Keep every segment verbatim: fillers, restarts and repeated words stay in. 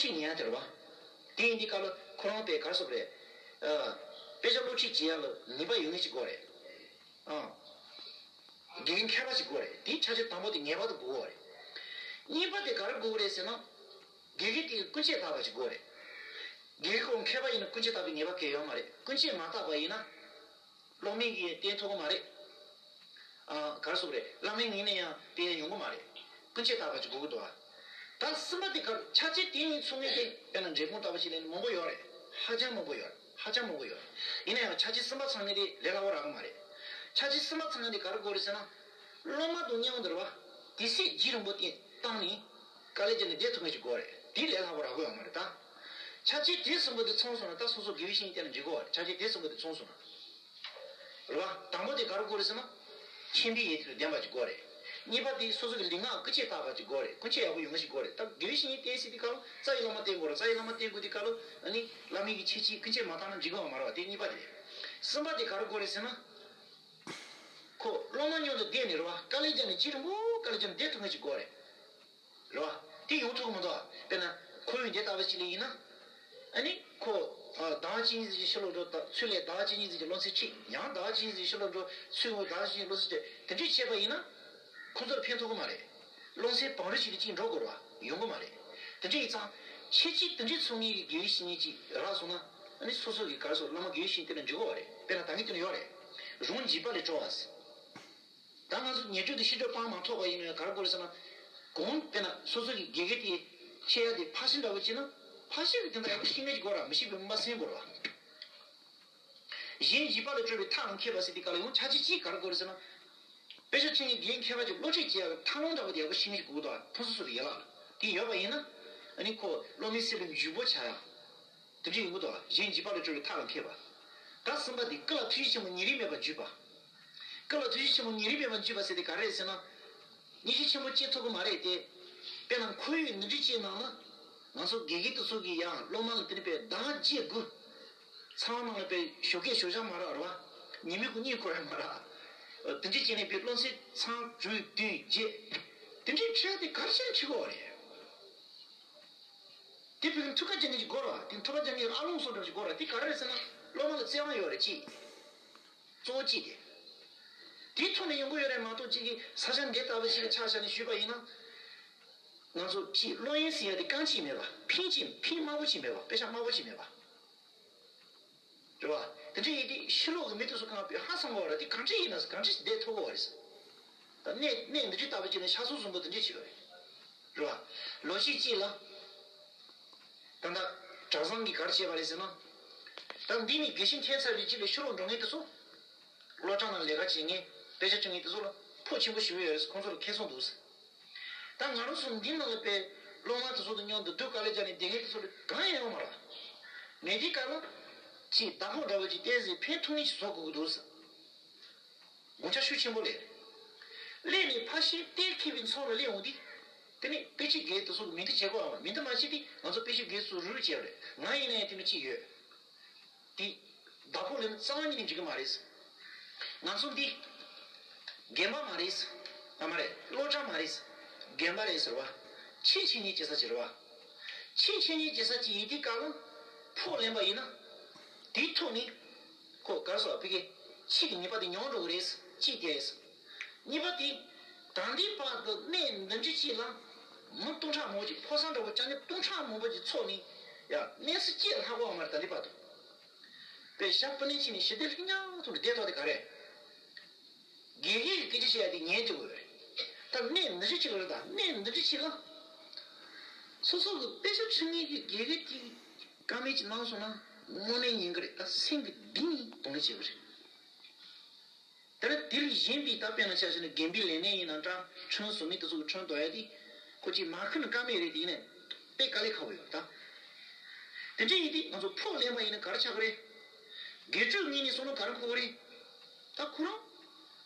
ཁྲིད་ཉན་ཡ་དེ་རེད་བ། དེ་ཡིན་དུས་སྐབས་ལ་ཁོ་རང་དཔེ་ག་རེ་ཟེར་དགོས་རེད། ཨ། དཔེ་ཆ་སློབ་ཁྲིད་བྱེད་ཡ་ལ་ནུས་པ་ཡོད་མཁན་ཞིག་དགོས་རེད། ཨ། དགེ་རྒན་མཁས་པ་ཞིག་དགོས་རེད། དེའི་ཆ་རྐྱེན་དང་པོ་དེ་ངེས་པར་དུ་དགོས་པ་རེད། གཉིས་པ་དེ་ག་རེ་དགོས་ཀྱི་རེད་ཟེར་ན། དགེ་རྒན་དེ་ཀུན་སྤྱོད་དག་པ་ཞིག་དགོས་རེད། དགེ་རྒན་ཁོ་མཁས་པ་ཡིན་ན་ཀུན་སྤྱོད་དག་པའི་ངེས་པ་གང་ཡང་ཡོད་མ་རེད། ཀུན་སྤྱོད་མ་དག་པ་ཡིན་ན། སློབ་མས་ཀྱིས་བསྟེན་ཐུབ་ཀྱི་མ་རེད། ཨ། ག་རེ་ཟེར་དགོས་རེད། བླ་མའི་ངོས་ནས་ཡང་བསྟེན་ཡོང་གི་མ་རེད། ཀུན་སྤྱོད་དག་པ་ཅིག་དགོས་ཀྱི་འདུག་ཨ། ད་གསུམ་པ་དེ་ག་རེ། ཆ་རྐྱེན་དེ་གཉིས་ཚང་མཁན་དེ་དཔེར་ན་འབྲས་སྤུངས་ལྟ་བུ་ཞིག་ལ་ནི་མང་པོ་ཡོད་རེད། ཧ་ཅང་མང་པོ་ཡོད་རེད། ཧ་ཅང་མང་པོ་ཡོད་རེད། ཡིན་ན་ཡང་ཆ་རྐྱེན་གསུམ་པ་ཚང་མཁན་དེ་ལས་སླ་པོ་རག་གི་མ་རེད། ཆ་རྐྱེན་གསུམ་པ་ཚང་མཁན་དེ་ག་རེ་དགོས་རེད་ཟེར་ན། སློབ་མ་དང་མཉམ་དུ་རེད་བ། དུས་ཚོད་རྒྱུན་རིང་པོ་དེ་བཏང་ནས་དཀའ་ལས་བརྒྱབ་ནས་བསྡད་ཐུབ་མཁན་ཅིག་དགོས་རེད། དེ་ལས་སླ་པོ་རག་གི་ཡོད་མ་རེད་ད། ཆ་རྐྱེན་དེ་གསུམ་པོ་དེ་ཚང་སོང་ན་ད་སོ་སོ་དགེ་བའི་བཤེས་གཉེན་དེ་ལ་འགྲིག་གི་ཡོད་རེད། ཆ་རྐྱེན་དེ་གསུམ་པོ་དེ་ཚང་སོང་ན། རེད་བ། དང་པོ་དེ་ག་རེ་དགོས་རེད་ཟེར་ན། མཁྱེན་པའི་ཡིད་མཐུན་ལྡན་པ་ཅིག་དགོས་རེད། གཉིས་པ་དེ་སོ་སོ་གི་ལུས་ངག་ཀུན་སྤྱོད་དག་པ་ཅིག་དགོས་རེད། ཀུན་སྤྱོད་ཡག་པོ་ཡོང་མཁན་ཞིག་དགོས་རེད། ད་དགེ་བའི་བཤེས་གཉེན་བསྟེན་སྲིད་དུས་སྐབས་རྩ་བའི་བླ་མ་བསྟེན་དགོས་རེད། རྩ་བའི་བླ་མ་བསྟེན་དགོས་དུས་སྐབས་ལ་ཨ་ནི་བླ་མའི་གི་ཆེད་ཅིག་ཀུན་སྤྱོད་མ་དག་ན་འགྲིག་གི་ཡོད་མ་རེད་བ། དེ་གཉིས་པ་དེ་རེད། གསུམ་པ་དེ་ག་རེ་དགོས་རེད་ཟེར་ན། ཁོ་སློབ་མ་མཉམ་དུ་བསྡད་ནས་རེད་བ། དཀའ་ལས་བརྒྱབ་ནས་རྒྱུན་རིང་པོ་དཀའ་ལས་བརྒྱབ་ནས་བསྡད་ཐུབ་མཁན་ཞིག་དགོས་རེད། རེད་བ། དེ་ཡོང་ཐུབ་ཀྱི་མི་འདུག་དཔེར་ན་ཁོར་ཡུག་འདི་ལྟ་བུ་ཞིག་ལ་ཡིན་ན། ཨ་ནི་ཁོ། ཨ། ཟླ་བ་གཅིག་གཉིས་ཙམ་ཞིག་ཕྱི་ལོགས་འགྲོ་ད་ཚུར་སླེབས། ཟླ་བ་གཅིག་གཉིས་ཙམ་སློབ་ཚན་ཁྲིད། ཡང་ཟླ་བ་གཅིག་གཉིས་ཙམ་ཕྱི་ལོགས་འགྲོ། ཚུར་འོང་། ཟླ་བ་གཅིག་གཉིས་སློབ་ཚན་ཁྲིད། དེ་འདྲས་བྱས་པ་ཡིན་ན། ཁོ་ཚོར་ཕན་ཐོགས་ཀྱི་མ་རེད། སློབ་ཚན་བང་རིམ་ཞིག་ལ་གཅིག་འགྲོ་དགོས་རེད་བ། ཡོང་གི་མ་རེད། དེ་འདྲ་ཡིན་ཙང་ཁྱད་ཆོས་དེ་འདྲས་ཚང་མཁན་གྱི་དགེ་བའི་བཤེས་གཉེན་ཅིག་རག་སོང་ན། ཨ་ནི་སོ་སོ་གི་ག་རེ་ཟེར། བླ་མ་དགེ་བའི་བཤེས་གཉེན་དེ་ལ་འགྲིག་གི་ཡོད་རེད། དཔེར་ན་ད་གིན་དེ་ནས་ཡོད་རེད། རང་འཇིགས་པ་ལས་སྐྱོབ་པ་ཟེར། ད་ང་ཚོ་ཉེས་སྤྱོད་དེ་ཕྱིར་སྤྲོད་སྤང་མ་ཐུབ་པ་ཡིན་ན་ག་རེ་དགོས་རེད་ཟེར་ན། གོང་དཔེར་ན་སོ་སོ་གི་དགེ་རྒན་དེ་ཁྱེད་ཡ་དེ་ཕར་ཕྱིན་འདྲ་བོ་བྱས་ན། ཕར་ཕྱིན་གྱི་དེ་འདྲ་ཡག་པོ་ཤེས་མཁན་ཅིག་དགོས་ར། མི་ཤེས་པའི་མི་མ་སེམས་དགོས་ར། གཞན་འཇིགས་པ་ལས་སྐྱོབ་པའི་ཐབས་ལ་མཁས་པ་ཟེར་དུས་སྐབས་ལ་ཡང་ཆ་རྐྱེན་གཅིག་ག་རེ་དགོས་རེད་ཟེར་ན། དཔེ་ཆ་ཁྲིད་མཁན་དགེ་རྒན་མཁས་པ་ཅིག་སློབ་ཁྲིད་བྱེད་ཡག་གི་ཐབས་ལམ་འདྲ་བོ་དེ་ཡག་པོ་ཤེས་མཁན་ཅིག་དགོས་འདུག་ཕུན་སུམ་ཚོགས་པའི་ཡན་ལག་དེ་ཡོད་པ་ཡིན་ན། ཨ་ནི་ཁོ་སློབ་མའི་སེམས་ལ་འཇུག་པོ་ཆགས་ཡག་དེ་འདྲ་ཡོང་གི་འདུག་གཞན་འཇིགས་པ་ལས་སྐྱོབ་པའི་ཐབས་ལ་མཁས་པ། ད་གསུམ་པ་དེ་སྐུ་ལ་ཐུགས་རྗེ་ཆེན་པོ་ཉེ་རིང་མེད་པར་འཇུག་པ། སྐུ་ལ་ཐུགས་རྗེ་ཆེན་པོ་ཉེ་རིང་མེད་པར་འཇུག་པ་ཟེར་དེ་ག་རེ་རེད་ཟེར་ན། སྙིང་རྗེ་ཆེན་པོ་སྐྱེ་ཐུབ་ཀྱི་མ་རེད་དེ། དཔེར་ན་ཁོར་ཡུག་འདི་འདྲ་ཅིག་ནང་ན། ང་ཚོ་དགེ་རྒན་དེ་ཚོ་གིས་ཡང་སློབ་མ་ལ་དེ་ནི་དཔེ་ཟླ་བ་བརྒྱད་དགུ། ཚང་མ་ལ་དཔེ་ཞོགས་ཀས་ཞོགས་ཇ་མ་རག་རེད་བ། ཉི་མའི་གུང་གཉིད་ཁུག་ཡ་མ་རག་དེ་འདྲ་བྱས་ནས་དཔེ་སློབ་ཚན་ཚང་དྲུག་བདུན་བརྒྱད། དེ་འདྲའི་ཁྲིད་དེ་ག་རེ་བྱས་ནས་ཁྲིད་དགོས་པ་རེད། དེ་བོད་ཀྱི་ཐུགས་ཁ་རྒྱ་ངེས་ཀྱི་སྒོ་ར། དེ་ཐུགས་ཁ་རྒྱ་ངེས་ཀྱི་ཨ་ལོང་བཟོ་འདྲ་ཞིག་སྒོ་ར། དེ་ག་རེ་རེད་ཟེར་ན། སློབ་མ་ལ་བརྩེ་བ་ཡོད་རེད་ཅིག་གཙོ་བོ་གཅིག་དེ། དེའི་ཐོག་ནས་ཡོང་གི་ཡོད་རེད་མ་གཏོགས། གཅིག་གིས་ས་ཆ་འདི་ལྟ་བུ་ཞིག་གི་ཆ་བཞག་ནས་ཞུས་པ་ཡིན་ན། ང་ཚོ་གཅིག་སློབ་ཡོན་ཟེར་ཡ་དེ་རྐང་གཅིག་མེད་པ། ཕིང་གཅིག་ཕིང་དམར་པོ་གཅིག་མེད་པ། དཔེ་ཆ་དམར་པོ་གཅིག་མེད་པ། རེད་བ། དེ་འདྲ་ཡིན་དུས་ཕྱི་ལོགས་ཀྱི་མི་དེ་ཚོ་གང་ཡང་ཧ་སང་གི་ཡོད་རེད། དེ་གང་འདྲ་ཡིན་ན་གང་འདྲ་བསྡད་ཐུབ་ཀྱི་ཡོད་རེད། ད་གནས་གནས་འདི་འདྲ་ལྟ་བུ་ཅིག་ནས་ཤ་ཚ་བཟུང་པོ་དེ་འདྲ་བྱེད་ཀྱི་ཡོད་རེད། རེད་བ། ལོ་གཅིག་གཅིག་ལ། ད་ལྟ་གྲྭ་ཚང་གིས་ག་རེ་བྱས་པ་རེད་ཟེར་ན། ད་འདི་ནས་དགེ་བཤེས་མཁྱེན་ཚར་བའི་རྗེས་ལ་ཕྱི་ལོགས་འགྲོ་མཁན་དེ་ཚོ། སློབ་གྲྭ་ནང་ལས་ཀ་བྱེད་མཁན། དཔེ་ཆ་སྐྱོན་མཁན་དེ་ཚོ་ལ་ཕོགས་ཆེན་པོ་ཞེ་པོ་ཡོད་རེད། ཁོང་ཚོ་ལ་ཁེ་བཟང་འདུག་ཟེར། ད་ང་རང་ཚོ་འདི་ནང་ལ་དཔེ་སློབ་མ་དེ་ཚོ་དང་མཉམ་དུ་སྡུག་དཀའ་ལས་བརྒྱབ་ནས་བསྡད་མཁན་དེ་ཚོ་ལ་གང་ཡང་ཡོང་མ་རེད། མེད་དུས་སྐབས་ལ། ཅིག་ཟླ་ཕོགས་འདྲ་བོ་ཅིག་སྟེར་ཟིན་ཕན་ཐོགས་མཁན་ཞིག་བཟོ་དགོས་ཀྱི་འདུག་ཟེར། དགོངས་འཆར་ཤུགས་ཆེན་པོ་སླེབས། སླེབས་ནས་ཕར་ཕྱིན་གཏན་འཁེལ་བའི་ཚོགས་ལ་སླེབས་འོང་དུས། དེ་ནས་དཔེ་ཆའི་དགེ་དེ་ཚོ་གི་མིང་འདི་བརྗེ་དགོས་པ། མིང་འདི་མ་བརྗེས་དུས་ང་ཚོ་དཔེ་ཆའི་དགེ་ཚོ་རུལ་བྱས་པ་རེད། ང་ཡིན་ན་ཡང་དེ་མི་གཅིག་ཡོད། དེ་བདག་པོ་ལེན་རྩ་བ་ཉིད་ནས་འགྲིག་གི་མ་རེད། ང་ཚོ་འདི་རྒན་པ་མ་རེད། ཨ་མ་རེད། སློབ་གྲྭ་མ་རེད། རྒན་པ་རེད་ཟེར་བ། ཕྱིན་ཆད་ཉིད་བྱེད་ས་ཅིག་རེད་བ། ཕྱིན་ཆད་ཉིད་བྱེད་ས་ཅིག་ཡིན་དུས་སྐབས་ལ་ཕོགས་ལེན་པ་ཡིན་ན། དེའི་ཐོག་ནས་ཁོ་ག་རེ་ཟེར་བ། ཕ་གི་ཕྱིས་ཀྱི་ཉེས་པ་དེ་མྱོང་འགྲོ་གི་རེད། གཅིག་དེ་རེད། གཉིས་པ་དེ། ད་ལྟའི་བར་དུ་གནས་འདི་འདྲ་ཅིག་ལ་མི་སྟོང་ཕྲག་མང་པོ་ཅིག་ཕོ་གསར་འདྲ་བོ་ཅག་ནི་སྟོང་ཕྲག་མང་པོ་ཅིག་འཚོགས་ནས་ཡ་གནས་ས་གཅིག་ལྷག་གོ་བ་མ་རེད། ད་ལྟའི་བར་དུ། དཔེ་ཞྭ་སྤུ་ནས་ཕྱིན་ནས་ཞི་བདེ་ལྷིང་འཇགས་ཐོག་ནས་བསྡད་ཐོག་དེ་ག་རེད། དགེ་རྒན་གྱི་སྐད་ཆ་བཤད་ཡ་དེ་ཉན་དགོས་རེད། ད་གནས་འདི་འདྲ་ཅིག་ལ་རེད། ད་གནས་འདི་འདྲ་ཅིག་ལ། སོ་སོ་གི་དཔེ་ཆ་ཁྲིད་མཁན་གྱི་དགེ་རྒན་དེ་བཀའ་མོལ་ཅིག་གནང་སོང་ན་དངོས་གནས་ཉན་གི་རེད། ད་སེམས་ཀྱི་གཏིང་ནས་གདོང་ལེན་བྱེད་གི་རེད། དེ་ལ་དེ་ལས་གཞན་པའི་ད་དཔེར་ན་ཆ་བཞག་ན་དགོན་པའི་ལས་སྣེ་ཡིན་ན་འདྲ། ཁྲིམས་བཟོ་མི་དེ་ཚོ་གི་ཁྲིམས་དོར་ཡ་དེ། ཁོ་ཅིག་མ་ཁུར་ན་ཀ་མེད་རེད། དེ་ཡིན་ནའི་དཔེ་དཀའ་ལས་ཁག་པོ་ཡོད་ད། དེ་འདྲ་ཡིན་དུས་ང་ཚོ་ཕོགས་ལེན་པ་ཡིན་ན་ག་རེ་ཆགས་ཀྱི་རེད། དགེ་ཕྲུག་ངོས་ནས་སོང་ན་ག་རེ་གོ་གི་རེད། ད་ཁོ་རང་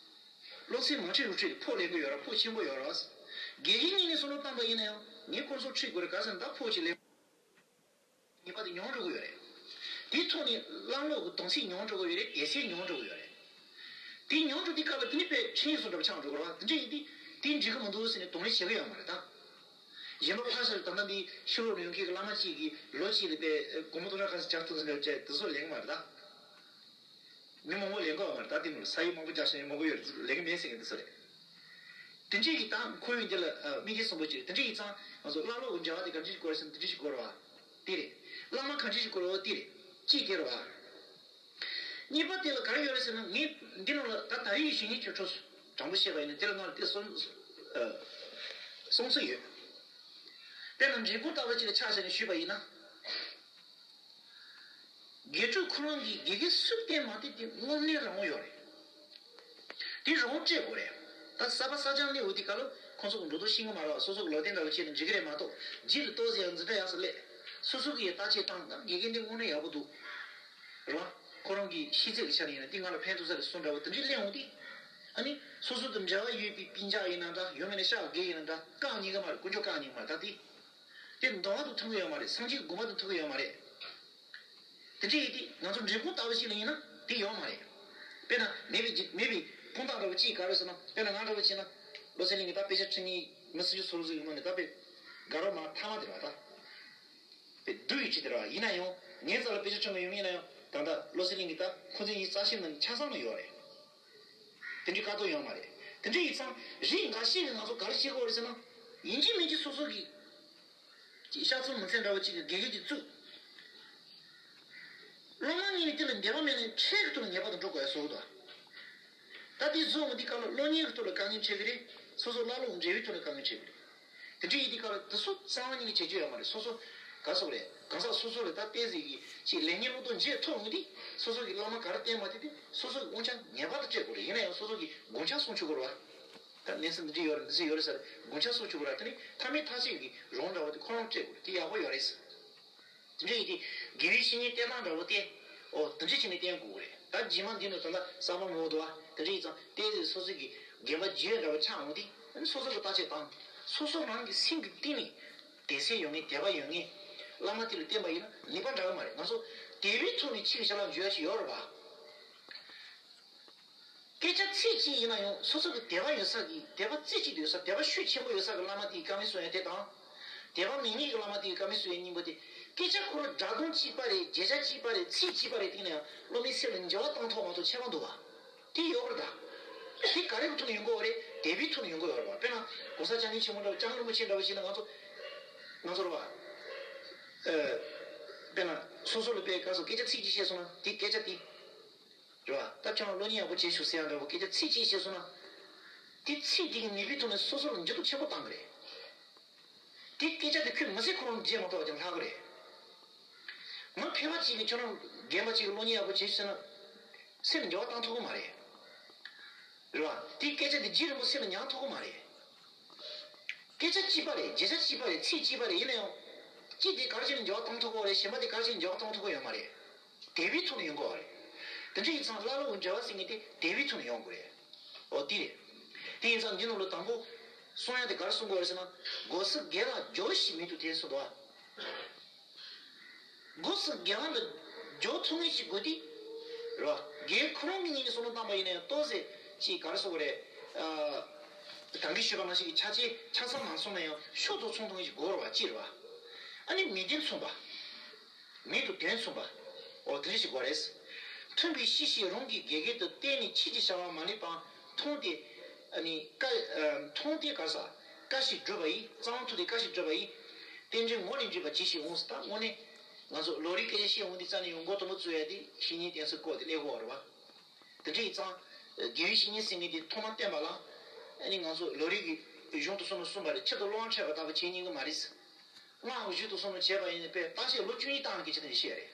སློབ་ཚན་མ་ཁྲིད་རུ་ཁྲིད་ཕོགས་ལེན་གི་ཡོད་ར། ཕོགས་ཆེན་པོ་ཡོད་ར། དགེ་རྒན་ངོས་ནས་སོང་ན་བཏང་པ་ཡིན་ན་ཡང་ངས་ཁོ་ཚོ་ཁྲིད་དགོས་རེད། ག་ཟེར་ན་ད་ཕོགས་ཅིག་ལེན། ཉེས་པ་དེ་མྱོང་འགྲོ་གི་ཡོད་རེད། དེའི་ཐོག་ནས་བླངས་ལོག་གི་གདུང་སེམས་མྱོང་འགྲོ་གི་ཡོད་རེད། དད་སེམས་མྱོང་འགྲོ་གི་ཡོད་རེད། དེ་མྱོང་འགྲོ་དུས་སྐབས་ལ་དེ་ནི་དཔེ་ཁྲིམས་སུ་འདྲ་པོ་ཆགས་འགྲོ་གི་རེད་བ། དེ་འདྲ་ཡིན་དུས་དེ་འགྲིག་གི་མི་འདུག་ཟེར་ནས་གདོང་ལེན་བྱེད་ཀྱི་ཡོད་མ་རེད་ད། གཞན་པ་ཕར་ཞོག་ད་ལྟ་འདི་ཕྱི་ལོགས་ནས་ཡོང་མཁན་གྱི་བླ་མ་གཅིག་གིས་ལོ་གཅིག་ལ་དཔེ་སྒོར་མོ་སྟོང་ཕྲག་ཁ་ཤས་རྒྱག་ཐུབ་ཟེར་ནས་བྱས་དེ་ཚོ་ལེན་གྱི་མ་རེད་ད། མི་མང་པོ་ལེན་གྱི་ཡོད་མ་རེད་ད། དེ་མོ་ས་ཡིག་མང་པོ་རྒྱག་ཤེས་མང་པོ་ཡོད་རེད། ལེན་གྱི་མེད་ཟེར་མཁན་དེ་ཚོ་རེད། དེ་འདྲ་ཡིན་ཙང་ཁོ་ཡང་འདི་ལ་ཨ་མིག་དཔེ་བཟང་པོ་ཅིག་རེད། དེ་འདྲ་ཡིན་ཙང་ང་ཚོ་བླ་སློབ་ཀྱི་འབྲེལ་བ་དེ་ག་འདྲ་ཞིག་དགོས་རེད་ཟེར་ན་དེ་འདྲ་ཞིག་དགོས་རེད་བ། དེ་རེད། བླ་མ་ག་འདྲ་ཞིག་དགོས་རེད་བ་དེ་རེད། གཅིག་དེ་རེད་བ། གཉིས་པ་དེ་ལ་ག་རེ་ཡོད་རེད་ཟེར་ན། ངས་འདི་ནང་ལ་ད་ད་རེས་ཀྱི་གཞུང་ཉིད་ཀྱི་འཕྲོ་དྲང་པོ་བཤད་པ་ཡིན་ན་དེ་ལ་ང་ལ་དེ་གསུང་ཨ་གསུང་ཚུལ་ཡོད། དཔེར་ན་འབྲས་སྤུངས་ལྟ་བུ་ཅིག་ལ་ཆ་བཞག་ནས་ཞུས་པ་ཡིན་ན། དགེ་ཕྲུག་ཁོ་རང་གིས་དགེ་རྒན་སུས་བསྟེན་མ་བསྟེན་དེ་དངོས་གནས་རང་དབང་ཡོད་རེད། དེ་རང་དབང་སྤྲད་དགོས་རེད། ད་གསར་པ་གསར་རྐྱང་སླེབས་ཡོང་དུས་སྐབས་ལ་ཁོང་ཚོ་གི་འགྲོ་སྟངས་ཤེས་ཀྱི་མ་རེད་བ། སོ་སོ་གི་ལོ་རྒན་འདྲ་བོ་བྱས་ན་འགྲིག་གི་རེད་མ་གཏོགས། རྗེས་ལ་ཏོག་ཙམ་ཡང་འཛིན་གྲྭ་ཡག་ས་སླེབས། སོ་སོ་གིས་ཡ་བརྟག་དཔྱད་བཏང་ན་དགེ་རྒན་འདི་དངོས་གནས་ཡག་པོ་འདུག་རེད་བ། ཁོ་རང་གི་ཤེས་ཚད་ཀྱི་ཆ་ནས་ཡིན་ན་འདི་ང་ལ་ཕན་ཐོགས་ས་རེད་བསམ་འདྲ་བོ་དེ་འདྲ་སླེབས་ཡོང་དུས། ཨ་ནི་སོ་སོ་དང་འབྲེལ་བ་ཡོད་པའི་སྤུན་ཀྱག་ཡིན་ན་འདྲ། ཡང་མིན་ན་ཤག་དགེ་ཡིན་ན་འདྲ། བཀག་ཉན་གྱི་མ་རེད། དཀོན་མཆོག་བཀག་ཉན་གྱི་མ་རེད། ད་དེ། དེ་འདུལ་བ་དང་མཐུན་གྱི་ཡོད་མ་རེད། སངས་རྒྱས་ཀྱི་དགོངས་པ་དང་མཐུན་གྱི་ཡོད་མ་རེད། དེ་འདྲ་ཡིན་དུས་ང་ཚོ་འབྲས་སྤུངས་ལྟ་བུ་ཞིག་ལ་ཡིན་ན་དེ་ཡོད་མ་རེད། དཔེར་ན་མེད་པའི་རྒྱུ་མེད་པའི་དཔུང་རྟགས་འདྲ་བོ་གཅིག་ག་རེ་ཟེར་ན། དཔེར་ན་ང་འདྲ་བོ་བྱས་ན་བློ་གསལ་གླིང་གི་ད་དཔེ་ཆ་ཁྲིད་མཁན་མི་སུམ་ཅུ་སོ་སོ་ཡོད་མ་ནི་ད་དཔེ་དགའ་རབ་མ་ཐ་མ་དེ་རེད་བ་ད། དཔེ་སྡུག་ཡི་ཆེད་དེ་རེད་བ། ཡིན་ན་ཡང་ངའི་རྩ་ལ་དཔེ་ཆ་ཁྲིད་མཁན་ཡོད་མིན་ཡིན་ན་ཡང་ད་ལྟ་བློ་གསལ་གླིང་གི་ད་ཁོ་ཚོ་ཡི་རྩ་ཤེས་ནང་ཆ་ཚང་ལ་ཡོད་རེད། དེ་འདྲའི་བཀག་རྡོ་ཡོད་མ་རེད། དེ་འདྲ་ཡིན་ཙང་རིགས་འགའ་ཤས་ཀྱིས་ང་ཚོ་ག་རེ་བྱེད་དགོས་རེད་ཟེར་ན། ཡིན་གཅིག་མིན་གཅིག་སོ་སོ་གི་ཅིག་ཤ་ཚ་མི་ཚེ་འདྲ་བོ་ཅིག་གི་དགེ་རྒན་ཅིག་བཙུགས། སློབ་མ་གཉིས་ནི་དེ་ལ་འདོད་པ་མེད་ནས་འཕྲལ་གྱི་ཐོག་ནས་ཉེས་པ་དུ་འགྲོ་དགོས་ཡ་བཟོ་གི་འདུག་ད་དེ་བཟོ་འོང་དུས་སྐབས་ལ་སློབ་གཉེར་གྱི་ཐོག་ལ་དཀའ་ངལ་འཕྲད་ཀྱི་རེད། སོ་སོ་བླ་སློབ་འབྲེལ་བའི་ཐོག་ལ་དཀའ་ངལ་འཕྲད་ཀྱི་རེད། དེ་འདྲ་ཡིན་དུས་སྐབས་ལ་དེ་ཚོ་རྩ་བ་ཉིད་ནས་བྱེད་རྒྱུ་ཡོད་མ་རེད། སོ་སོ་ག་སོག་རེད། གང་ཟག་སོ་སོ་ལ་ད་ཏོག་ཙམ་གྱི་ཅིག་ལེགས་ཉེས་བློ་དོ་འབྱེད་ཐུབ་འོང་དུས་སོ་སོ་གི་བླ་མ་ག་རེ་བསྟེན་མ་བསྟེན་དེ་སོ་སོ་གི་དབང་ཆ་ངེས་པར་དུ་སྤྲད་དགོས་རེད། ཡིན་ན་ཡང་སོ་སོ་གི་དགོངས་འཆར་གསུང་ཆོག་གི་རེད་བ། ད་གནས་ཚུལ་འདི་འདྲ་ཡོད་རེད། འདི་འདྲ་ཡོད་རེད་ཟེར་དགོངས་འཆར་གསུང་ཆོག་གི་རེད་བ། དེ་ནི་མཐའ་མའི་ཐག་གཅོད་ཀྱི་རང་འདྲ་བ་དེ་ཁོ་རང་སྤྲད་དགོས་རེད། དེ་ཡག་པོ་ཡོད་རེད། དེ་འདྲ་ཡིན་དུས་དགེ་བའི་བཤེས་གཉེན་བསྟེན་སྟངས་འདྲ་བོ་དེ། ཨོ་དེ་འདྲ་བྱས་ནས་བསྟེན་དགོས་ཀྱི་རེད། ད་རྗེས་མ་འདི་ནི་ད་ལྟ་གསར་པ་མང་པོ་འདུག་བ། དེ་འདྲ་ཡིན་ཙང་ཏོག་ཙམ་སོ་སོ་གི་དགེ་བ་བརྗེད་འདྲ་བོ་ཆགས་འོང་དུས་ཨ་ནི་སོ་སོ་གི་བརྟག་དཔྱད་བཏང་། སོ་སོ་རང་གི་སེམས་ཀྱི་གཏིང་ནས་དད་སེམས་ཡོད་མཁན་དད་པ་ཡོད་མཁན་བླ་མ་དེ་ལ་བསྟེན་པ་ཡིན་ན་ནུས་པ་འདྲ་གི་མ་རེད། ང་ཚོ་དད་པའི་ཐོག་ནས་ཕྱི་གི་ཞབས་ལ་འཇུག་ཡ་ཞིག་ཡོད་རེད་བ། སྐད་ཆ་ཚིག་གཅིག་ཡིན་ན་ཡང་སོ་སོ་གི་དད་པ་ཡོད་ས་གི་དད་པ་རྩེ་གཅིག་ཏུ་ཡོད་ས་དད་པ་ཤུགས་ཆེན་པོ་ཡོད་ས་གི་བླ་མ་དེའི་བཀའ་མོལ་གསུང་ཡ་དེ་དང་། དད་པ་མེད་མཁན་གི་བླ་མ་དེའི་བཀའ་མོལ་གསུང་ཡ་གཉིས་པོ་དེ། སྐད་ཆ་ཁོ་རང་སྒྲ་གདངས་གཅིག་པ་རེད། བརྗོད་བྱ་གཅིག་པ་རེད། ཚིག་གཅིག་པ་རེད། དེ་ཡིན་ན་ཡང་སློབ་མའི་སེམས་ལ་འགྱུར་བ་བཏང་ཐུབ་མ་ཐུབ་ཁྱད་པར་འདུག་བ། དེ་ཡོད་རེད་ད། དེ་ག་རེ་གི་ཐོག་ནས་ཡོང་གི་ཡོད་རེད། དད་པའི་ཐོག་ནས་ཡོང་གི་ཡོད་རེད་བ། དཔེར་ན་༸གོང་ས་༸སྐྱབས་མགོན་ཆེན་པོ་འདྲ་བོ་༸སྐྱབས་མགོན་རིན་པོ་ཆེ་འདྲ་བོ་ཞིག་ན་ང་ཚོ་ང་ཚོ་རེད་བ། ཨ་དཔེར་ན་སོ་སོ་ལ་དཔེ་ག་སོ་སྐད་ཆ་ཚིག་གཅིག་བཤད་སོང་ན་དེ་སྐད་ཆ་དེ། རེད་བ། ད་ཁྱོད་རང་སློབ་གཉེར་ཡག་པོ་བྱེད་ཤོག་ཟེར་ཡག་འདྲ་བོ་སྐད་ཆ་ཚིག་གཅིག་བཤད་སོང་ན། དེ་ཚིག་དེ་གི་ནུས་པའི་ཐོག་ནས་སོ་སོ་ལ་འགྱུར་ལྡོག་ཆེན་པོ་བཏང་གི་རེད། དེ་སྐད་ཆ་དེ་ཁོས་མི་ཚེ་ཁོ་རང་བརྗེད་མ་ཐུབ་པ་ཀྱང་ལྷག་གི་རེད། མི་ཕལ་པ་གཅིག་གིས་ཁྱོད་རང་རྒན་པ་གཅིག་གིས་སློབ་གཉེར་ཡག་པོ་བྱེད་ཤོག་ཟེར་ན། སེམས་ལ་འགྱུར་བ་བཏང་ཐུབ་ཀྱི་མ་རེད། རེད་བ། དེ་སྐད་ཆ་དེ་རྗེས་རིང་པོ་སེམས་ལ་ཉར་ཐུབ་ཀྱི་མ་རེད། སྐད་ཆ་གཅིག་པ་རེད། བརྗོད་བྱ་གཅིག་པ་རེད། ཚིག་གཅིག་པ་རེད། ཡིན་ན་ཡང་། གཅིག་དེ་ག་རེ་བྱས་ནས་འགྱུར་བ་བཏང་ཐུབ་ཀྱི་ཡོད་རེད། གཞན་པ་དེ་ག་རེ་བྱས་ནས་འགྱུར་བ་བཏང་ཐུབ་ཀྱི་ཡོད་མ་རེད། དད་པའི་ཐོག་ནས་ཡོང་དགོས་པ་རེད། དེ་འདྲ་ཡིན་ཙང་བླ་སློབ་ཀྱི་འབྲེལ་བ་ཟེར་མཁན་དེ་དད་པའི་ཐོག་ནས་ཡོང་དགོས་རེད། འོ་དེ་རེད། དེ་ཡིན་ཙང་འདི་ནང་ལ་དང་པོ་གསུང་ཡ་དེ་ག་རེ་གསུང་དགོས་རེད་ཟེར་ན། སྒོ་ཟུར་སྒེར་ལ་འགྱོ་ཞིག་མི་འདུག་དེ་གསུངས་འདུག་བ། སྒོ་ཟུར་སྒེར་ལ་འགྱོ་ཐུབ་ངེས་ཤིག་དགོས་དུས། རེད་བ། སྒེར་ཁོ་རང་གི་ངོས་ནས་བསམ་བློ་བཏང་པ་ཡིན་ན་ཡང་ཏོག་ཙམ་ཅིག་ག་རེ་ཟེར་དགོས་རེད། ཨ། ད་གིན་ཞུས་པ་ནང་བཞིན་གྱི་ཆ་ཆེ་ཆ་ཚང་མ་སོང་ན་ཡང་ཤུགས་ཏུ་ཚོང་ཐུབ་ངེས་ཤིག་དགོས་རེད་བ། ཅི་རེད་བ། ཨ་ནི་མི་དོན་མཚུངས་པ། མི་དང་དོན་མཚུངས་པ། འོ་དེ་འདྲ་ཞིག་དགོས་རེད། མཐུན་པའི་གཤིས་ཤིག་རང་གི་དགེ་རྒན་དུ་བསྟེན་ནས་ཕྱིས་ཀྱི་བྱ་བ་མ་ལེགས་པའང་མཐོང་སྟེ། ཨ་ནི་བཀའ་ཨ་མཐོང་སྟེ་ག་རེ་ཟ། བཀའ་ཞིག་བསྒྲུབས་པ་ཡིས། གཙང་མཐོང་སྟེ་བཀའ་ཞིག་བསྒྲུབས་པ་ཡིས། རྟེན་འབྲེལ་ངོ་ནས་འདྲིས་པ་ཇི་ཞིག་འོང་ཟེར། ད་དངོས་གནས་ང་ཚོ་ལོ་རེའི་སྐད་ཆ་བཤད་འོང་དུས་རྩ་ནས་ཡང་མགོ་དང་པོ་བཙུགས་ཡ་དེ་བཤེས་གཉེན་བསྟེན་ས་སྐོར་དེ་སླེབས་ཀྱི་ཡོད་རེད་བ། དེ་འདྲ་ཡིན་ཙང་། དགེ་བའི་བཤེས་གཉེན་ཟེར་མཁན་དེ་ཐོག་མར་བསྟེན་པ་ལ། ཨ་ནི་ང་ཚོ་ལོ་རེ་གི་གཞུང་དུ་སོང་ནས་གསུངས་པ་རེད། ཕྱི་དུ་གློ་བ་འཕྲད་པ་ལྟ་བུ་བྱེད་ཉན་གི་མ་རེད། སྔགས་གཞུང་དུ་སོང་ནས་བྱས་པ་ཡིན་ན་དཔེ་བརྟག་དཔྱད་ལོ་བཅུ་གཉིས་བཏང་གི་ཅི་དེ་འདྲ་བཤད་རེད།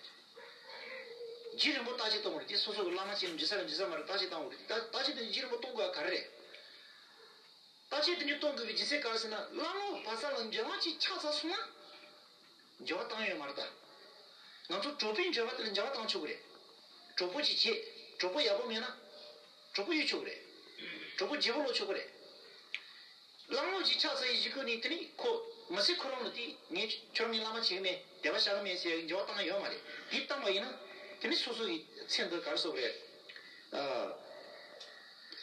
རྗེས་རིང་པོ་བརྟག་དཔྱད་གཏོང་དགོས་རེད། དེ་སོ་སོ་གི་བླ་མ་བྱས་ནས་འདྲི་ས་ལ་འདྲི་ས་མ་རེད། བརྟག་དཔྱད་གཏོང་དགོས་རེད། ད་བརྟག་དཔྱད་དེ་རྗེས་རིང་པོ་གཏོང་དགོས་པ་ག་རེ་རེད། བརྟག་དཔྱད་དེ་འདྲ་གཏོང་དགོས་པའི་རྒྱུ་མཚན་ག་རེ་ཟེར་ན། བླ་མ་བར་ས་ལ་འབྲེལ་བ་ཅིག་ཆགས་ཚར་སོང་ན། འབྲེལ་བ་བཏང་ཡོད་མ་རེད་ད། ང་ཚོ་གྲོགས་པོའི་འབྲེལ་བ་དེ་ལ་འབྲེལ་བ་བཏང་ཆོག་གི་རེད། གྲོགས་པོ་ཅིག་བྱེད། གྲོགས་པོ་ཡག་པོ་མེད་ན། གྲོགས་པོ་གཡུག་ཆོག་གི་རེད། གྲོགས་པོ་བརྗེ་པོ་ལོག་ཆོག་གི་རེད། བླ་མ་ཅིག་ཆགས་ཚར་ཡི་གཞུག་གུ་ནས་དེ་ནི་ཁོ་མི་ཚེ་ཁོ་རང་ལ་དེ་ངས་ཁྱོད་རང་ངའི་བླ་མ་བྱེད་གི་མེད། དད་པ་བྱ་གི་མེད་ཟེར་ཡ་འབྲེལ་བ་བཏང་ཡོད་མ་རེད། དེ་བཏང་པ་ཡིན་ན་དེ་ནི་སོ་སོ་གི་མཚན་དུ་ག་རེ་ཟེར་དགོས་རེད། ཨ།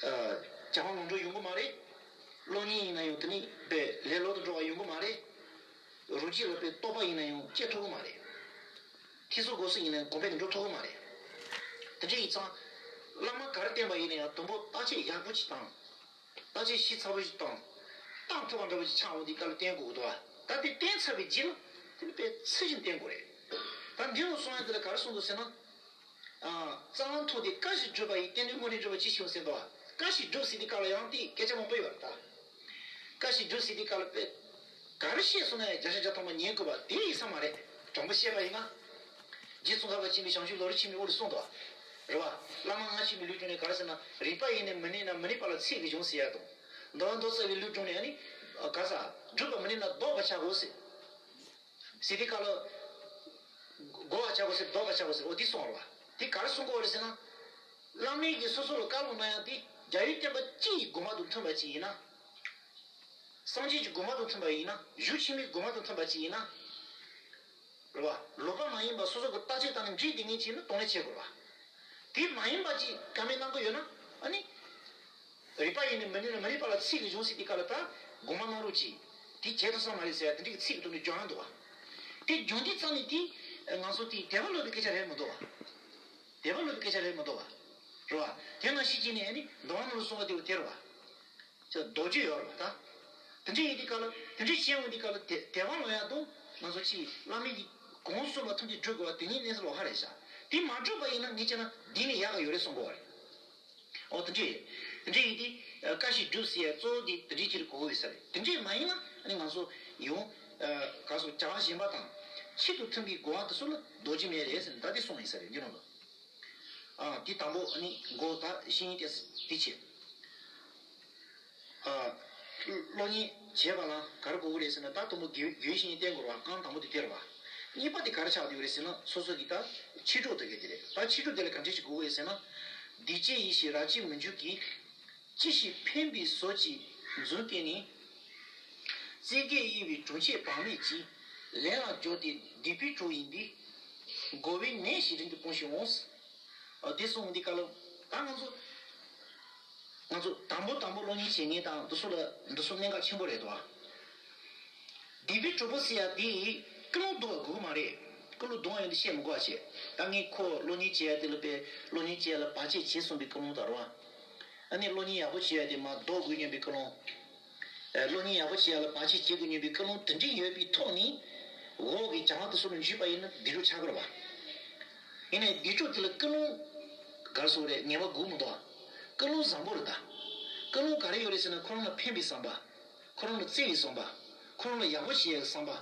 ཨ། བྱ་བ་ལོངས་སྤྱོད་ཡོང་གི་མ་རེད། སློབ་གཉེར་ཡིན་ན་ཡང་དེ་ནི་དཔེ་ལས་སླ་པོ་དུ་འགྲོ་བ་ཡོང་གི་མ་རེད། རུ་སྐྱེས་ལ་པའི་རྟོགས་པ་ཡིན་ན་ཡང་སྐྱེ་ཐུབ་ཀྱི་མ་རེད། ཐེ་ཚོམ་སྒོ་གསུམ་ཡིན་ན་ཡང་གོམས་པས་འགྲུབ་ཐུབ་ཀྱི་མ་རེད། དེ་འདྲ་ཡིན་ཙང་། བླ་མ་ག་རེ་བསྟེན་པ་ཡིན་ན་ཡང་དང་པོ་བརྟག་དཔྱད་ཡག་པོ་ཅིག་བཏང་། བརྟག་དཔྱད་ཞིབ་ཚགས་པོ་ཞིག་བཏང་། བཏང་ཐུབ་པ་འདྲ་པོ་ཅིག་ཆགས་འོང་དུས་སྐབས་ལ་བསྟེན་དགོས་ཀྱི་འདུག་བ། ད་དེ་བསྟེན་ཚར་བའི་རྗེས་ལ་དེ་ནི་དཔེ་ཚུལ་བཞིན་བསྟེན་དགོས་རེད། ད་འདི་ནང་གསུང་ཡ་དེ་ལ་ག་རེ་གསུངས་འདུག་ཟེར་ན། ཨ། རྩ་བ་མཐོ་སྟེ་བཀའ་བཞིན་སྒྲུབ་པ་ཡིས། རྟེན་འབྲེལ་དངོས་གནས་འགྲུབ་པ་ཅི་ཞིག་ཡོང་ཟེར་འདུག་བ། བཀའ་བཞིན་སྒྲུབ་ཟེར་དུས་སྐབས་ལ་ཡང་དེ་སྐད་ཆ་མང་པོ་ཡོད་རེད་ད། བཀའ་བཞིན་སྒྲུབ་ཟེར་དུས་སྐབས་ལ་དཔེ། ག་རེ་བཤད་སོང་ན་ཡང་བརྒྱ་ཆ་བརྒྱ་ཐམ་པ་ཉན་དགོས་པ་དེ་ཡིན་ས་མ་རེད། དྲང་པོ་བཤད་པ་ཡིན་ན། རྗེ་ཙོང་ཁ་པ་ཆེན་པོས་བྱང་ཆུབ་ལམ་རིམ་ཆེན་མོའི་འོག་ལ་གསུངས་འདུག་བ། རེད་བ། བླ་མ་སྔ་ཕྱི་མའི་ལུགས་བྱུང་ནས་ག་རེ་ཟེར་ན། རིག་པ་ཡིས་ནི་མི་གནས་ན། མི་གནས་པ་ལ་ཚིག་གིས་སྦྱོང་ཟེར་ཡ་དང་། མདོ་སྔགས་མདོ་རྩ་བའི་ལུགས་བྱུང་ནས་ཨ་ནི། ག་ས། སྒྲུབ་པ་མི་གནས་ན་བཟློག་པར་བྱ་དགོས་ཟེར། ཟེར་དུས་སྐབས་ལ། བསྒོ་བར་བྱ་དགོས་ཟེར། བཟློག་པར་བྱ་དགོས་ཟེར། འོ་དེ་གསུངས་རེད་བ། དེ་ག་རེ་གསུང་གི་ཡོད་རེད་ཟེར་ན། བླ་མས་ཀྱིས་སོ་སོ་ལ་བཀའ་སློབ་གནང་ཡག་དེ་རྒྱལ་བའི་བསྟན་པ་སྤྱི་ཡི་དགོངས་པ་དང་མཐུན་པ་ཅིག་ཡིན་ན། སངས་རྒྱས་ཀྱི་དགོངས་པ་དང་མཐུན་པ་ཡིན་ན། གཞུང་ཆེན་མོའི་དགོངས་པ་དང་མཐུན་པ་ཅིག་ཡིན་ན། རེད་བ། ལོག་པ་མ་ཡིན་པ་སོ་སོ་གི་བརྟག་དཔྱད་བཏང་ནས་འགྲིག་བསྡད་མཁན་ཅིག་ཡིན་ན་གདོང་ལེན་བྱེད་དགོས་རེད་བ། དེ་མ་ཡིན་པ་ཅིག་བཀའ་མོལ་གནང་གི་ཡོད་ན་ཨ་ནི། རིག་པ་ཡིས་ནི་མི་གནས་ན། མི་གནས་པ་ལ་ཚིག་གིས་སྦྱོང་ཟེར་དུས་སྐབས་ལ་ད་དགོངས་པ་གནང་རོགས་གྱིས། དེ་བྱེད་ཐུབ་ས་མ་རེད་ཟེར་ཡ་དེ་འདྲའི་ཚིག་གི་ཐོག་ནས་སྦྱོང་ཡ་འདུག་བ། དེ་སྦྱོང་དུས་ཙམ་ནས་དེ་ང་ཚོ་དེ་དད་པ་ལོག་པའི་སྐད་ཆ་རེད་མི་འདུག་བ། དད་པ་ལོག་པའི་སྐད་ཆ་རེད་མི་འདུག་བ། རེད་བ། དེ་ནང་བཞིན་བྱས་ནས་ཨ་ནི་མདོ་སྔགས་ནང་ལ་གསུངས་པ་དེ་བ་དེ་རེད་བ། ཅིག་ལྡོག་རྒྱུ་ཡོད་རེད་བ་ད། དེ་འདྲ་ཡིན་དུས་སྐབས་ལ་དེ་འདྲ་བཤད་འོང་དུས་སྐབས་ལ་དད་དད་པ་ལོག་ཡ་དང་ང་ཚོ་ཅིག་བླ་མའི་གི་གོང་གསུངས་པ་ཐམས་ཅད་སྒྲུབ་དགོས་པ་དེ་གཉིས་གནས་ཚུལ་ལོགས་ཀ་རེད་ཤག་དེ་མ་གྲུབ་པ་ཡིན་ན་ངས་བྱས་ན་འདི་ནས་ཡག་ག་ཡོད་རེད་གསུང་གི་ཡོད་རེད། ཨོ་དེ་འདྲ་ཡིན། དེ་འདྲ་ཡིན་དུས་བཀའ་བཞིན་སྒྲུབ་ཟེར་ཡ་གཙོ་བོ་དེ་དེ་འདྲའི་ཕྱིར་གོ་དགོས་ཡོད་ས་རེད། དེ་འདྲ་མ་ཡིན་ན་ཨ་ནི་ང་ཚོ་ཡང་ག་སོ་བྱ་བ་གཞན་པ་དང་ཆེད་དུ་མཐུན་པའི་དགོངས་པ་དེ་ཚོ་ལ་ལྡོག་རྒྱུ་མེད་རེད་ཟེར་ནས་ད་དེ་གསུངས་ཡིན་ས་རེད་འདི་ནང་ལ། ཨ། འདི་དང་པོ་ཨ་ནི་མགོ་ད་བཤེས་གཉེན་ཏེ་འདི་བྱེད། ཨ། སློབ་གཉེར་བྱེད་པ་ལ་ག་རེ་དགོས་ཀྱི་རེད་ཟེར་ན། ད་དང་པོ་དགེ་དགེ་བའི་བཤེས་གཉེན་བསྟེན་དགོས་རེད་བ། རྐང་དང་པོ་དེ་དེ་རེད་བ། གཉིས་པ་དེ་ག་རེ་ཆགས་བསྡད་ཡོད་རེད་ཟེར་ན། སོ་སོ་གི་ད་ཕྱི་དྲོ་དེ་ག་དེ་རེད། ད་ཕྱི་དྲོ་དེ་ལ་ག་འདྲ་ཞིག་དགོས་ཀྱི་རེད་ཟེར་ན། སྡིག་བྱས་ཡིད་བཞིན་རབ་བྱེད་མི་འགྱུར་གྱི། ཅི་ཞིག་ཕན་པའི་བཟོ་བྱེད་མཛོད་བསྟན་ནས། བརྩེ་དགའི་དབྱེ་བའི་གྲོགས་བྱེད་བག་མེད་ཀྱིས། ལས་ལ་སྦྱོར་ཏེ་སྡིག་པའི་གྲོགས་ཡིན་པས། འགོ་བའི་ནད་ཞིག་རིང་དུ་སྤོང་ཞིག་འོང་། ཨ། དེ་གསུངས་འདི་ག་ལ་ད་ང་ཚོ། ང་ཚོ་དང་པོ་དང་པོ་སློབ་གཉེར་བྱེད་མཁན་དང་འདི་ཚོ་ལ་འདི་ཚོ་གནད་འགག་ཆེན་པོ་རེད་དོ། སྡིག་པའི་གྲོགས་པོ་ཟེར་ཡ་དེ་ཀུན་སློང་བསྡུ་བ་དགོས་ཀྱི་མ་རེད། ཀུན་སློང་བསྡུ་བ་ཡོང་དུས་བཤད་མི་དགོས་པ་བྱས། ད་ངས་ཁོ་སློབ་གཉེར་བྱེད་ཡ་དེ་ལ་དཔེ་སློབ་གཉེར་བྱེད་ཡ་ལ་བར་ཆད་བྱས་སོང་པའི་ཀུན་སློང་དང་རེད་བ། ཨ་ནི་སློབ་གཉེར་ཡག་པོ་བྱེད་ཡ་དེ་མར་ལྡོག་དགོས་སྙམ་པའི་ཀུན་སློང་། ཨ། སློབ་གཉེར་ཡག་པོ་བྱེད་ཡ་ལ་བར་ཆད་བྱེད་དགོས་སྙམ་པའི་ཀུན་སློང་དེ་འདྲ་ཡོད་པའི་ཐོག་ནས། འོག་གི་བྱ་བ་དེ་ཚོ་ལ་འཇུས་པ་ཡིན་ན་སྡིག་གྲོགས་ཆགས་ཀྱི་རེད་བ། ཡིན་ནའི་སྡིག་གྲོགས་དེ་ལ་ཀུན་སློང་། ག་རེ་ཟེར་དགོས་རེད། ངན་པ་དགོས་མི་འདུག་བ། ཀུན་སློང་བཟང་པོ་རེད་ད། ཀུན་སློང་ག་རེ་ཡོད་རེད་ཟེར་ན། ཁོ་རང་ལ་ཕན་པའི་བསམ་པ། ཁོ་རང་ལ་བརྩེ་བའི་བསམ་པ། ཁོ་རང་ལ་ཡག་པོ་བྱེད་ཡག་གི་བསམ་པ།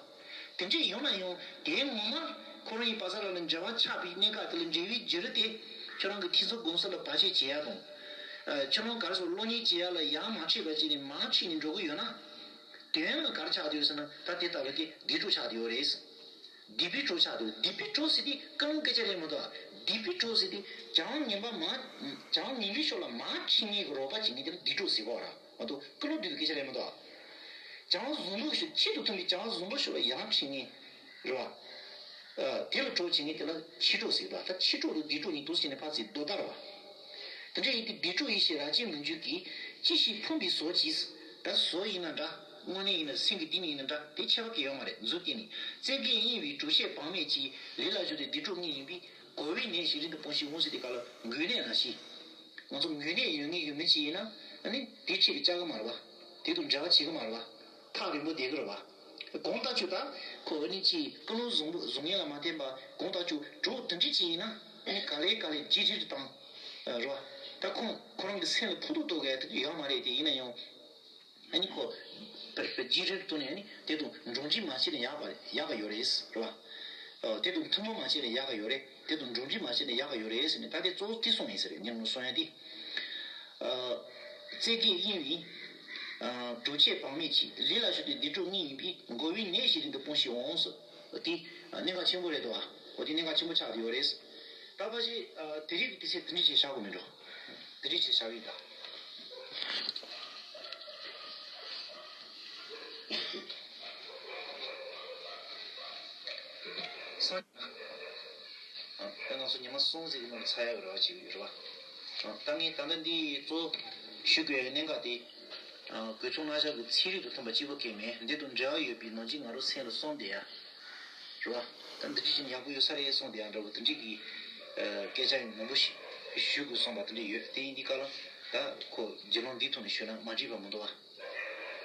དེ་འདྲས་ཡོང་ན་ཡང་དེའི་ངོ་མར་ཁོ་རང་གི་བག་ཚ་ལ་ལ་འབྲེལ་བ་ཆགས་པའི་གནད་འགག་དེ་ལ་འབྲེལ་བའི་རྒྱུ་རུ་དེ། ཁྱོད་རང་གི་ཐེ་ཚོམ་སྒོམ་གསུམ་ལ་བར་ཆད་བྱེད་ཡག་དང་། ཨ། ཁྱོད་རང་ག་རེ་ཟེར། སློབ་གཉེར་བྱེད་ཡག་ལ་ཡར་མ་ཁྲིད་པ་བྱས་ནས་མར་ཁྲིད་ནས་འགྲོ་གི་ཡོད་ན། དོན་ལ་ག་རེ་ཆགས་བསྡད་ཡོད་ཟེར་ན། ད་དེ་ལྟ་བུ་དེ་སྡིག་གྲོགས་ཆགས་བསྡད་ཡོད་རེད། སྡིག་པའི་གྲོགས་ཆགས་འདུག་སྡིག་པའི་གྲོགས་ཟེར་དུས་ཀུན་སློང་སྐད་ཆ་རེད་མ་གཏོགས། སྡིག་པའི་གྲོགས་ཟེར་དུས་བྱ་བ་ངན་པ་མ། བྱ་བ་ངན་པའི་ཕྱོགས་ལ་མར་ཁྲིད་མཁན་གྱི་རོགས་པ་བྱེད་མཁན་དེ་ལ་སྡིག་གྲོགས་ཟེར་གོ་ར་མ་གཏོགས། ཀུན་སློང་སྡིག་པའི་སྐད་ཆ་རེད་མ་གཏོགས། བྱ་བ་བཟང་པོ་ཞིག་ཆེད་དུ་མཐུན་པའི་བྱ་བ་བཟང་པོ་ཞིག་ལ་ཡར་ཁྲིད་མཁན་རེད་བ། ཨ། དེ་ལ་གྲོགས་བྱེད་མཁན་དེ་ལ་ཕྱི་གྲོགས་ཟེར་གི་འདུག་ད་ཕྱི་གྲོགས་དང་སྡིག་གྲོགས་གཉིས་འདུག་ཟེར་ནས་ཕར་ཚུར་ཟློས་ཟླ་རེད་བ། དེ་འདྲ་ཡིན་དུས་སྡིག་གྲོགས་ཡིད་བཞིན་རབ་བྱེད་མི་འགྱུར་གྱི། ཅི་ཞིག་ཕན་པའི་བཟོ་བྱེད། ད་བཟོ་ཡིན་ན་འདྲ། དངོས་གནས་ཡིན་ན། སེམས་ཀྱི་གཏིང་ནས་ཡིན་ན་འདྲ། དེ་ཁྱད་པར་གང་ཡང་ཡོད་མ་རེད། མཛོད་བསྟན་ནས། བརྩེ་དགའི་དབྱེ་བའི་གྲོགས་བྱེད་བག་མེད་ཀྱིས། ལས་ལ་སྦྱོར་ཏེ་སྡིག་གྲོགས་གཉིས་ཡིན་པས། འགོ་བའི་ནད་ཞིག་རིང་དུ་སྤོང་ཞིག་འོང་ཟེར་དུས་སྐབས་ལ་འགོས་ནད་ནང་བཞིན། ང་ཚོ་འགོས་ནད་ཡོད་མཁན་ཡོད་མཁན་ཅིག་ཡིན་ན། ཨ་ནི་དེ་ཁྲིད་ཀྱི་བཅའ་གི་མ་རེད་བ། དེ་དང་འབྲེལ་བ་བྱེད་གི་མ་རེད་བ། ཐག་རིང་པོ་བསྡད་གི་རེད་བ། གང་ལྟར་ཆོས་ད་ཁོ་ཨ་ནི་ཅིག་ཀུན་སློང་བཟང་པོ་བཟང་ངན་ལ་མ་བརྟེན་པ། གང་ལྟར་ཆོས་གྲོགས་དེ་འདྲ་ཅིག་ཡིན་ན། ཨ་ནི་ག་ལེ་ག་ལེ་རྗེས་རིར་དང་། རེད་བ། ད་ཁོང་ཁོ་རང་གི་སེམས་ལ་ཕོག་ཐུག་ཐུག་གི་ཡོད་མ་རེད། དེ་ཡིན་ན་ཡང་། ཨ་ནི་ཁོ་རྗེས་རིར་ཐུག་ནས། ཨ་ནི་དེ་དང་འགྲོགས་འདྲིས་མ་བྱས་ན་ཡག་པ་ཡག་ག་ཡོད་རེད། རེད་བ། དེ་དང་ཐུན་མོང་མ་བྱས་ན་ཡག་ག་ཡོད་རེད། དེ་དང་འགྲོགས་འདྲིས་མ་བྱས་ན་ཡག་ག་ཡོད་རེད་ཟེར་ནས། ད་དེ་གཙོ་བོ་དེ་གསུངས་ཡིན་ཟེར། ཉམས་ལ་སོང་ཡ་དེ། ཨ། བརྩེ་དགའི་དབྱེ་བའི་གྲོགས་བྱེད་བག་མེད་ཀྱིས། ལས་ལ་སྦྱོར་ཏེ་སྡིག་གྲོགས་གཉིས་ཡིན་པས། འགོ་བའི་ནད་ཞིག་རིང་དུ་སྤོང་ཞིག་འོང་ཟེར། དེ་གནད་འགག་ཆེན་པོ་རེད་དོ། འོ་དེ་གནད་འགག་ཆེན་པོ་ཆགས་བསྡད་ཡོད་རེད། ད་ཕལ་ཆེར་དེ་རིང་གི་དུས་ཚོད་དེ་འདྲ་ཞིག་བཞག་དགོས་མིན་འགྲོ། དེ་འདྲ་ཞིག་བཞག་གི་ཡིན་ད། ད་ང་ཚོ་ཉི་མ་གསུམ་ཙམ་གྱི་ནང་ལ་ཚར་ཡག་གི་རེ་བ་བྱེད་ཀྱི་ཡོད་རེད་བ། ད་ངས་ད་ལྟ་འདི་གཙོ་བོ་ཞུ་དགོས་ཡག་གི་གནད་འགག་དེ། ཨ་གོས་ཆུང་ལག་ཆ་གི་ཚན་རིག་དང་མཐུན་པ་གཅིག་པོ་སྐད་མེད། འདི་དང་འབྲེལ་བ་ཡོད་པའི་ནང་གི་ང་རང་སེམས་ལ་གསུངས་བསྡད་ཡ། རེད་བ། ད་འདི་འདྲ་བྱས་ན་ཡག་པོ་ཡོད་ས་རེད་གསུངས་བསྡད་ཡ་འདྲ་བོ་དེ་འདྲའི་གི་ཨ་སྐད་ཆ་ཡང་མང་པོ་ཞིག་ཞུ་དགོས་གསུངས་པ་དེ་འདྲ་ཡོད། དེ་ཡིན་དུས་སྐབས་ལ་ད་ཁོ་རྒྱུས་ལོན་འདིའི་ཐོག་ནས་ཞུས་ན་མ་འགྲིག་པ་མི་འདུག་བ།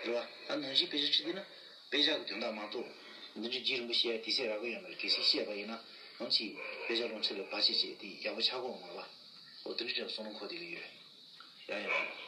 རེད་བ། ད་ནང་བཞིན་དཔེ་ཆ་ཁྲིད་བསྡད་ན་དཔེ་ཆ་གི་དོན་དག་མ་གཏོགས་འདི་འདྲའི་རྒྱུས་རིང་པོ་བཤད་ཡ་དུས་ཚོད་རག་གི་ཡོད་མ་རེད། གལ་སྲིད་བཤད་པ་ཡིན་ན་ནམ་ཞིག་དཔེ་ཆ་ལོན་ཚད་ལ་བར་ཆད་བྱས་དེ་ཡག་པོ་ཆགས་ཀྱི་ཡོད་མ་རེད་བ། འོ་དེ་འདྲའི་འདྲ་བསམ་བློ་འཁོར་བསྡད་ཀྱི་ཡོད། ཡ་ཡ།